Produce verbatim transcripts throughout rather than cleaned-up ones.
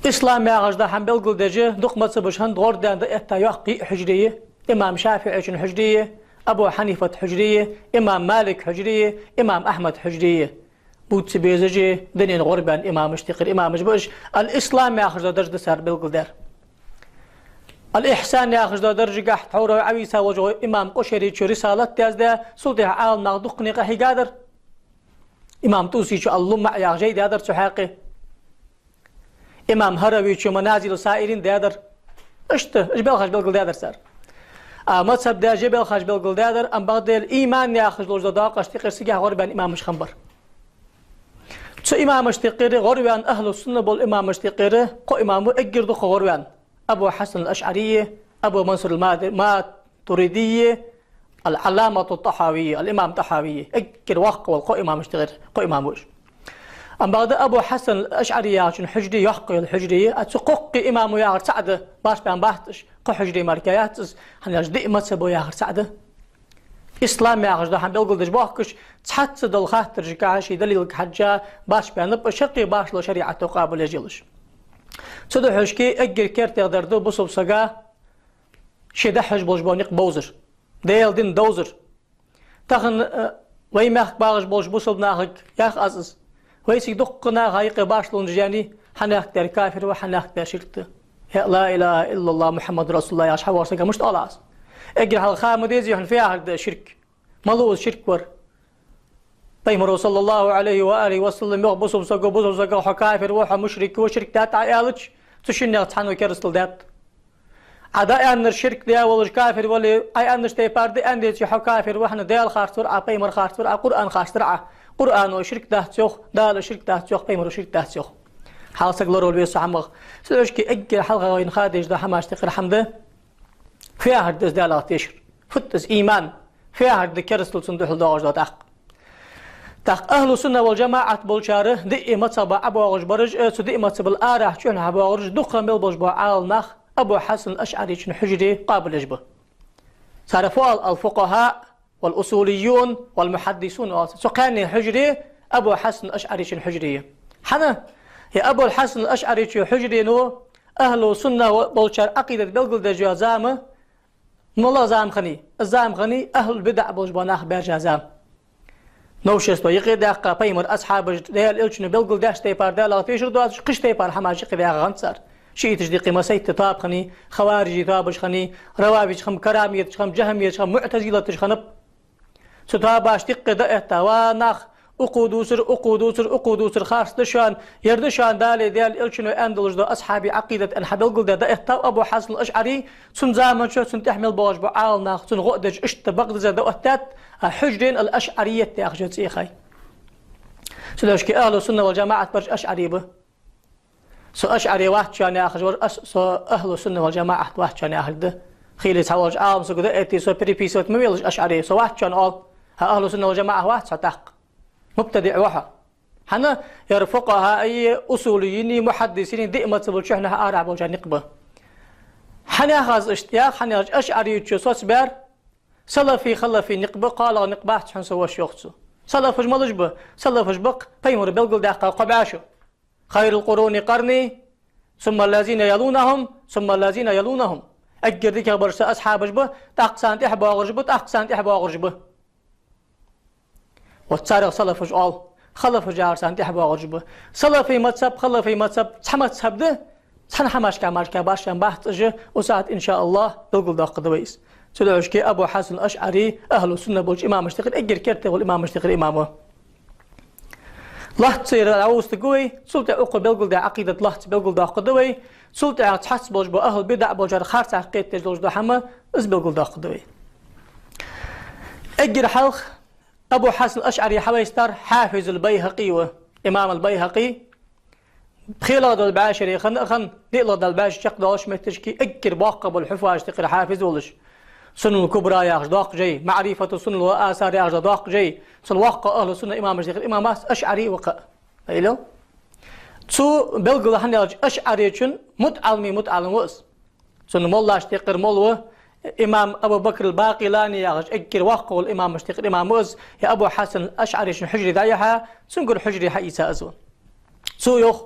Ислам яхаш дола хӀама белгалдеш, дукха мазхӀабаш хӀанз гӀордаьнна дӀаэтта йоккха йиъ хьужаре я: имам ШафиӀийчун хьужаре я, Абу Хьанифат хьужаре я, имам Малик хьужаре я, имам Ахьмад хьужаре я. Бувца безаш, дунен гӀорбаьнна имамашта юкъера имамаш ба уж. Ал-Ислам яхаш дола дарж да цар белгалдаьр. Ал-Ихьсан яхаш долча даржагахь тхьовра Ӏовийца волча имам Къушайрийчо рисалат яздаь, цул тӀехьа Ӏаламнах дуккха къахьийгадар. Имам ТӀусийчо Ал-ЛумӀа яха жай даьдар цу хьакъехьа. Имам ХӀаравийчо Маназилу Саирин даьдар. Иштта, уж белхаш белгалдаьдар цар. А мазхӀаб даьш а белхаш белгалдаьдар, ам бакъда иман яхаш долча дола доакъошта юкъера цигахьа гӀорбаьнна имамаш хиннабар. Цу имамашта юкъера гӀорваьнна, ахӀлу сунна бола имамашта юкъера кхо имам ва эггара дукха гӀорваьнна: Абу Хьасан ал-АшӀарий, Абу Мансур ал-Матуридий, ал-Ӏалламату ТӀахьавий, ал-имам ТӀахьавий. Эггара воккха вола кхо имамашта юкъера кхо имам ва уж. Ам бакъда Абу Хьасан ал-АшӀарий яхачун хьужаре йоккха йола хьужаре я, а цу кхоккхе имамо яхар цаӀ да, башха бен бац уж, кхо хьужаре мара яц из, хӀана аьлча диъ мазхӀабо яхар цаӀ да. Ислам яхаш дола хӀама белгалдеш боахкаш, цхьацца дола хаттарашкахьа ший далилга хьежжа башха баьннаб, шаккхе башхало шариӀато къоабалъеш йолаш. Цудухьа шки эггара кертердар да бусалба сага ше дӀахьош болаш бола никъ бовзар, Даьла ди довзар. Тахан, э, вай мехка багӀаш болча бусалба нахага йоах аз из: вайцига дуккха наха юкъе башхалонаш яьннай, хьанехк дер кафир ва, хьанехк дер ширк да. Я لا إله إلا الله محمد رسول الله яхаш хьавоагӀа сага мишта оал аз? Эггара хьалха ха ма дезий хьона фу яхар да ширк. Малув из ширк вар? Пайхамаро, صلى الله عليه وآله وسلم, йоах бусалба саго бусалба сагах: хьо кафир ва, хьо мушрик ва, ширк даьд Ӏа аьлча, цу шиннех цхьанне керастал даьд. Ӏа дӀааьннар ширк да волаш, кафир вале, Ӏа аьннача тайпара дӀааьнна деце, хьо кафир ва, хӀана Даьла харцвир Ӏа, Пайхамар харцвир Ӏа, Къуръан харцдар Ӏа. Къуръано ширк дац йоах, Дала ширк дац йоах, Пайхамаро ширк дац йоах. Хьалха саг лоравала веза цу хӀамах. Цудухьа шки эггара хьалха вайна ха дезаш дола хӀамашта юкъера хӀама да: фу яхар да из Далах тешар? Фуд из иман? Фу яхар да керастал цунна духьал доагӀаш дола тӀаккха? ТӀаккха ахӀлу сунна вал жамаӀат болчар, диъ мазхӀаба ӀобоагӀаш бараш, э, цу диъ мазхӀабал арахьа чухьнахьа боагӀараш, дукха мел болаш бола Ӏаламнах Абу Хьасан ал-АшӀарийчун хьужаре къоабалъеш ба. Цар фу оал: الفقهاء والأصوليون والمحدثون оал цар. Цу кхаьнне хьужаре Абу Хьасан ал-АшӀарийчун хьужаре я. ХӀана? Е Абу Хьасан ал-АшӀарийчун хьужарену ахӀлу сунна болчар Ӏакъидат белгалдеш йола зама малагӀа зама хиннай? Из зама хиннай ахӀлул бидаӀ болаш бола нах баьржа зама. Новшество юкъе даьккха, Пайхамара асхьабаша, Даьла Элчано белгалдаьча тайпара Далах тешар доацаш, кхыча тайпара хӀамаш юкъе даьгӀа хиннад цар. ШиӀиташа дикъи масайтта тоаба хиннай, хаварижий тоабаш хиннай, равафидаш хиннаб, карамиташ хиннаб, жахӀмиташ хиннаб, муӀтазилаташ хиннаб. Цу тоабашта юкъе дӀаэтта: ва нах, укхо дувцар, укхо дувцар, укхо дувцар харц да шоана, ер да шоана Далеи Даьла Элчанеи аьнна долаш дола асхьабий Ӏакъидат аьнна хьабелгалдаь дӀаэттав Абу Хьасан ал-АшӀарий, цун заман чухь, цун тӀехьа мел боагӀаш бола Ӏаламнах цунна гӀо а деш, иштта бакъдерзадаь дӀаоттадаьд, а хьужарена ал-АшӀарийят яхаш цӀи яхай. Цудухьа шки ахӀлу сунна вал жамаӀат бараш ашӀарий ба. Со ашӀарий вац шоана яхаш вар, ас-, со ахӀлу сунна вал жамаӀат вац шоана яхилга да. Хийла цхьаволча Ӏалам саго дӀаэтте, со приписывать ма велаш ашӀарий, со вац шоана оал. ХӀа, ахӀлу сунна вал жамаӀа вац хьо тӀаккха? МубтадиӀ ва хьо. ХӀана? Ер фукъахӀаи, усулийинеи, мухьаддисинеи, диъ мазхӀабал чухьнахьа арахьа болчар никъ ба. ХӀана яхар аз иштта? Яхар хӀана аьлча, ашӀарийчо соцабаьр салафий-халафий никъ ба, кхоалагӀа никъ бац хьона со воша, йоах цо. Салафаш малаш ба? Салафаш ба-кх Пайхамаро белгалдаьккха кхо бӀаь шу: خير القرون قرني، ثم الذين يلونهم، ثم الذين يلونهم. Эггара дикагӀа бараш са асхьабаш ба, тӀаккха царна тӀехьа боагӀараш ба, тӀаккха царна тӀехьа боагӀараш ба. Вот царех салафаш оал, халафаш яхар царна тӀехьа боагӀараш ба. Салафий мазхӀаб, халафий мазхӀаб цхьа мазхӀаб да, цхьан хӀамашка мара башха бац уж, укх сахьате, иншааллахӀ, белгалдоаккхаргда вай из. Цудухьа шки Абу Хьасан ал-АшӀарий ахӀлу сунна болча имамашта юкъера эггара керте вола имамашта юкъера имам ва. Лоацца ер дӀаувстаргва вай, цул тӀехьа укхо белгалдаь Ӏакъидат лоацца белгалдоаккхаргда вай, цул тӀехьа цхьацца болаш бола ахӀлу бидаӀ болчар харцахьа кхетадеш долаш дола хӀама, из белгалдоаккхаргда вай. Эггара хьалха Абу Хьасан ал-АшӀарий хьавайстар Хьафизул Байхьакъи ва. Имам ал-Байхьакъи пхелагӀа дола бӀаь шера хинна а хинна, диълагӀа дола бӀаь шу чакхдоалача метте шки эггара боккхагӀа бола хьуффазашта юкъера хьафиз волаш. Сунанул Кубра яхаш доккха жай, МаӀрифату сунан ва асар яхаш доккха жай, цул воккхагӀа ахӀлу сунна имамашта юкъера имам вац, ашӀарий ва-кх. Айла? Цо белгал хьаелча, ашӀарийчун мутаӀалимий мутаӀалим ва из. Цун моллашта юкъера молла ва, имам Абу Бакр ал-Бакъилани яхаш, эггара воккхагӀа вола имамашта юкъера имам ва из, е Абу Хьасан ал-АшӀарийчун хьужаре дӀаяхьа, цунгара хьужаре хьаийца из ва. Цо йоах: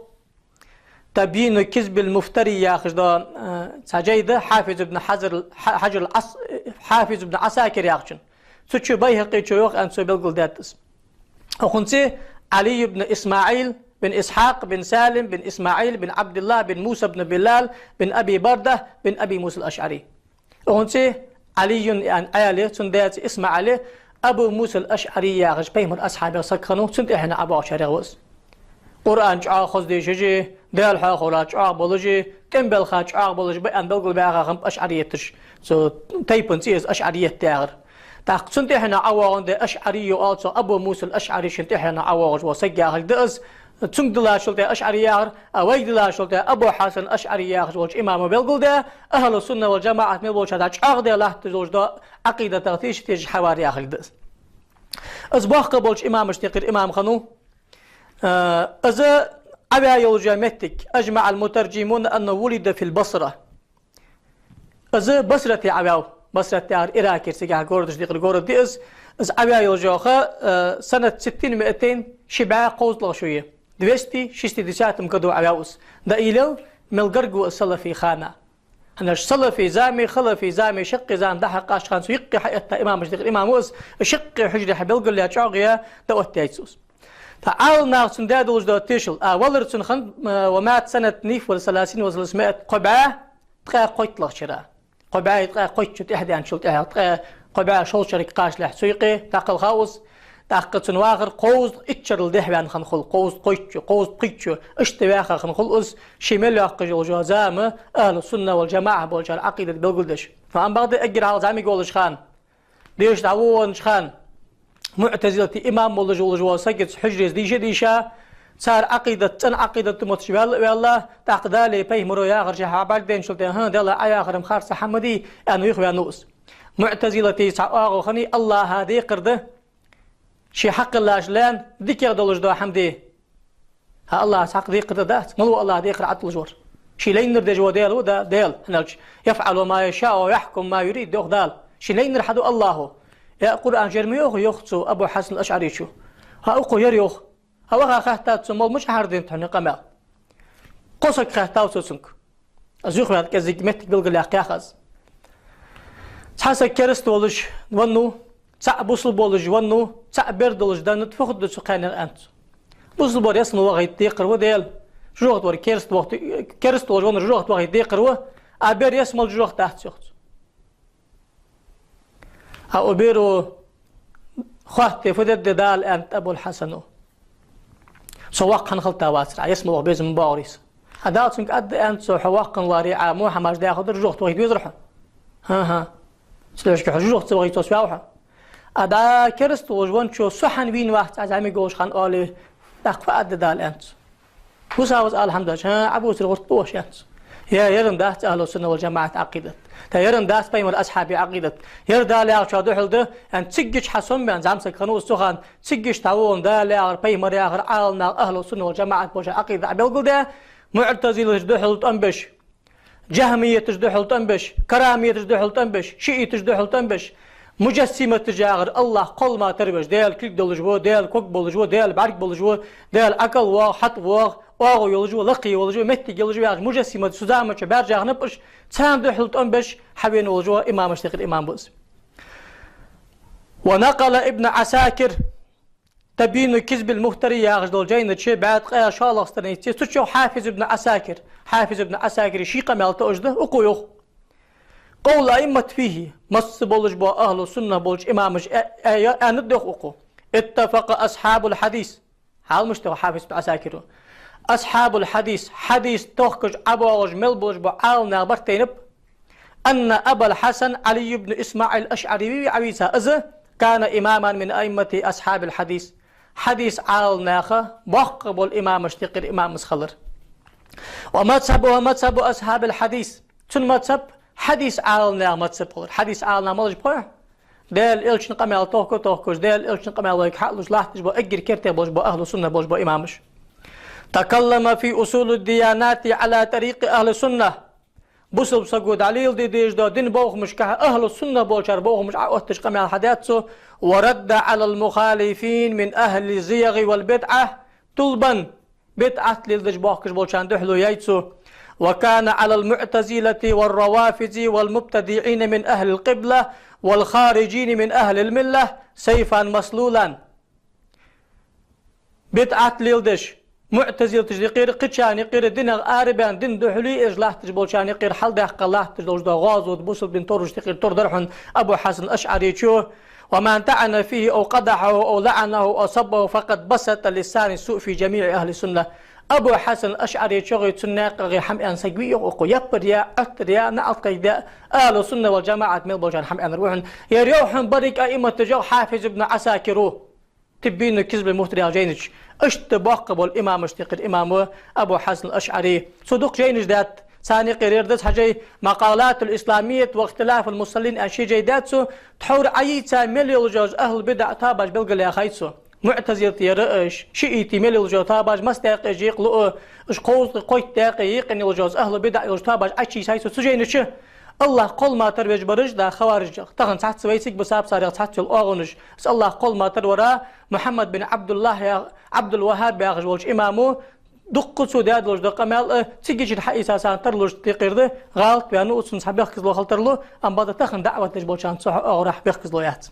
«Табйину кизбил муфтари» яхаш да, э, цхьа жай да, Хьафиз ибн Хазар, Хьа-, Хьажар ал-Ас-, Хьафиз ибн Асакир яхачун. Цу чу Байхакъи чу йоах, аьнна цо белгалдаьд из. Укхунци Ӏали ибн Исмаил бин Исхьакъ бин Салим бин Исмаил бин Абдуллах бин Муса бин Билал бин Аби Барда бин Аби Муса ал-Ашъари. Укхунци Ӏалийюн, яъни Ӏаьли, цун даьца Исмаили, Абу Муса ал-Ашъари яхаш пайхамара асхьабех саг хиннав, цун тӀехьенах ӀобоагӀачарех ва из. Къуръан чӀоагӀа хоза дешаш, Даьла хьоахавар чӀоагӀа болаш, тӀем белхар чӀоагӀа болаш ба аьнна белгалбаьха хиннаб ашъарияташ. Цу тайпан цӀи из ашъарият яхар. ТӀаккха цун тӀехьенах ӀовоагӀандаь ашъари ва оал цох, Абу Муса ал-Ашъари шийна тӀехьенах ӀовоагӀаш вола саг яхилга да из. Цунга диллачул тӀехьа ашъари яхар, а вайга диллачул тӀехьа Абу Хьасан ал-Ашъари яхаш волча имамо белгалдаь, ахӀлу сунна вал жамаӀат мел болчар да чӀоагӀа де латташ долаш да Ӏакъидатах тийша-тийша хьавар яхилга да из. Из боккха болча имамашта юкъера имам хиннав. Э, из Ӏоваь йолаш йола моттиг, أجمع المترجمون أنه ولد في البصرة. Из Басрате Ӏоваьв. Басрат яхар Иракера цигахьа городашта юкъера город я из. Из Ӏоваь йолаш йола ха, э, سنة ستين ومائتين, ши бӀаь кховзткъалагӀа шу я. В двести шестидесятом году Ӏоваьв из. Дайла мел гарга ва из салафий хана. ХӀана аьлча салафий зама, халафий зама, шаккхе зама дӀахьакхача хана цу юкъе хьаэтта имамашта юкъера имам ва из, шаккхе хьужаре хьабелгалъяь, чӀоагӀъяь, дӀаоттаяьй цо из. ТӀаккха Ӏалам наха цунна даь долаш дола тешал. А валар цун хиннад, э, ومات سنة اثنين وثلاثين وثلاثمائة, кхо бӀаь ткъаь кхойтталагӀча шера. Кхо бӀаь ткъаь кхойтта шу тӀехдаьнначул тӀехьагӀа, ткъаь, кхо бӀаь шовзткъа шерага кхачалехь цу юкъе дӀакхелхав из. ТӀаккха цун вахар кховзткъеи итт шерал дехьаваьнна хинна хул, кховзткъеи кхойтта шу, кховзткъеи пхийтта шу, иштта ваьха хинна хул из, ше мел йоаккхаш йолаш йола зама ахӀлу сунна вал жамаӀа болчар Ӏакъидат белгалдеш. Амма бакъда эггара хьалха зӀамига волча хана, деша дӀавоагӀача хана, муӀтазилатий имам волаш волаш вола саг из хьужаре дийша-дийша, цар Ӏакъидат, цӀена Ӏакъидат мотт чу ваьлла а ваьлла, тӀаккха Даьлеи пайхамарои яхараш хьабӀаргадайначул тӀехьа, хӀа, Даьла Ӏа яхар-м харц хӀама дий, аьнна, юхаваьннав из. МуӀтазилатий цхьа оагӀув хиннай, АллахӀа декхар да, ше хьакхеллача лаьна дикагӀа долаш дола хӀама де. ХӀа, АллахӀа цхьаккха декхар да, дац? Малав АллахӀа декхар Ӏа туллаш вар? Ше лайнар деш вола Даьла ва, да, Даьла. ХӀана аьлча, يفعل ما يشاء ويحكم ما يريد, йоах Дала. Ше лайнар хьаду АллахӀо. Э, Къуръан чу ер ма йоах, йоах цу Абу Хьасан ал-АшӀарийчо. ХӀа, укхо ер йоах. ХӀа, ваха хаьттад цо, мол, мича хьардинт хьона къамаьл? Кхо саг хаьттав цо цунга. Из юхаваьнна кӀезига моттиг белгалъяккха яхаш. Цхьа саг кераста волаш веннав, цаӀ бусалба волаш веннав, цаӀ бер долаш деннад, фу хургда цу кхаьннех, аьннад цо. Бусалба вар ялсмала вахийта декхар ва Даьла, жожагӀате вар кераста вахийта, кераста волаш веннар жожагӀате вахийта декхар ва, а бер ялсмала жожагӀате дац, йоах цо. А укх беро хоатт, фу дергда Дала, аьннад Абул-Хьасано. Со воккха хинна хилийта вацар, Ӏа ялсмала ваха безам боагӀарий са. А Дала цунга аргда, аьннад цо, хьо воккха хинна валаре, Ӏа во хӀамаш даь хургдар, жожагӀате вахийта везар хьо. ХӀа-хӀа. Цудухьа хьо жожагӀате ца вахийта, со ваьв хьо. А дӀа кераста волаш венначо со хьан вийна вац, Ӏа зӀамига волча хана оале, тӀаккха фу аргда Дала, аьннад цо. Вусаваз ала хӀама дац, хӀа, Ӏа бувцар гӀерта ба оаш, аьннад цо. Е, ер-м дац ахӀлу сунна вал жамаӀат Ӏакъидат. Тха ер-м дац пайхамара асхьабий Ӏакъидат. Ер Дала яхачоа духьал да, аьнна, цигача хьасомаваьнна, зӀамсаг хиннав из цу хана, цигача дӀавоагӀандаь, Даьла яхар, пайхамар яхар, Ӏалам наха ахӀлу сунна вал жамаӀат болчар Ӏакъидат Ӏобелгалдаь, муӀтазилаташ духьал тӀом беш, жахӀмияташ духьал тӀом беш, карамияташ духьал тӀом беш, шиӀиташ духьал тӀом беш, мужассиматаш яхар, АллахӀ кхоллама тара веш, Даьла кулг долаш ва, Даьла ког болаш ва, Даьла бӀарг болаш ва, Даьла Ӏакал воагӀа, хьатӀа воагӀа, оагӀув йолаш ва, лакхе йолаш ва, моттиг йолаш ва яхаш, мужассиматаш цу заман чу баьржа хиннаб уж, царна духьал тӀом беш хьавена волаш ва имамашта юкъера имам ва из. ونقل ابن عساكر تبيين كذب المفتري яхаш долча жайна чу бӀаь ткъаь шоллагӀча странице, цу чу Хьафиз ибн Ӏасакир, Хьафиз ибн Ӏасакира ший къамаьл тоъаш да, укхо йоах: قول الأئمة فيه, масса болаш бола ахӀлу сунна болча имамаша а-, а-, аьннад йоах укхо: اتفق أصحاب الحديث. Хьал мишта да Хьафиз ибн Ӏасакира? أصحاب الحديث, хьадис тохкаш ӀобоагӀаш мел болаш бола Ӏалам наха барт тайнаб, أن أبا الحسن علي بن إسماعيل الأشعري, вий Ӏавийца из, كان إماما من أئمة أصحاب الحديث. Хьадиса Ӏалам наха боккха бола имамашта юкъера имам из хилар. ومذهبه مذهب أصحاب الحديث. Цун мазхӀаб хьадиса Ӏалам наьха мазхӀаб хилар. Хьадиса Ӏалам нах малаш ба хой? Даьла Элчан къамаьл тохка-тохкаш, Даьла Элчан къамаьл вайга хьалуш латташ бола, эггара керте болаш бола, ахӀлу сунна болаш бола имамаш. تكلم في أصول الديانات على طريق أهل السنة. Бусалба саго дӀалеладе дезаш дола дина бохамашкахьа ахӀлу сунна болчар бохамаш Ӏоотташ къамаьл хьадаьд цо: ورد على المخالفين من أهل الزيغ والبدع طلبا. бидӀат леладеш бохкаш болчарна духьале яьй цо. وكان على المعتزلة والروافض والمبتدعين من أهل القبلة والخارجين من أهل الملة سيفا مسلولا. БидӀат леладеш, муӀтазилаташ юкъера, кхычарна юкъера, динах арабаьнна, дина духьале еш латташ болчарна юкъера хьалдаьккха латташ долаш дола гӀазот бусалба дина торашта юкъера тора дар хьона Абу Хьасан АшӀаречо. ومن طعن فيه أو قدحه أو لعنه أو سبه فقد بسط لسان السوء في جميع أهل السنة. Абу Хьасан АшӀаречох, цун наькъах хӀама аьнна саг вий йоах укхо? Яппар я, Ӏоттар я, наӀалт кхайкадаь, ахӀлу сунна вал жамаӀат мел болчарна хӀама аьннар ва хьона. Ер йоах хьона беррига аимматаш йоах Хьафиз ибн Ӏасакира «Тибйину кизбил муфтар» яхача жайна чу. Иштта боккха бола имамашта юкъера имам ва Абу Хьасан АшӀари. Цо дукха жайнаш даьд, царна юкъера ер да, хьажал, «Макъалатул исламият ва ихтилафул мусаллин» аьнна ши жай даьд цо, тхьовра Ӏайийца мел йолаш йола ахӀлу бидӀа тоабаш белгалъяьхай цо. МуӀтазилат яр уж, шиӀитий мел йолаш йола тоабаш масса даькъе жийкъа лу, уж кховзткъеи кхойтта даькъе йийкъа йолаш йола ахӀлу бидӀа йолаш тоабаш Ӏочуйисай цо цу жайна чу. АллахӀ кхоллама тара веш бар уж, да, хаварижех, тахан цхьацца вайцига бисаб царех цхьацца йола оагӀонаш. Из АллахӀ кхоллама тара вар Мухьаммад бин Ӏабдуллахь я-, Ӏабдул-ВахӀхӀаб яхаш волча имамо, дукха цо даь долаш дола къамаьл а, цигача хьаийца царна тарлуш текхар да, гӀалат ваьнна ва, цунца хьабехказло хила тарлу, амма бакъда тахан даӀват деш болчарна цу оагӀорахьа бехказло яц.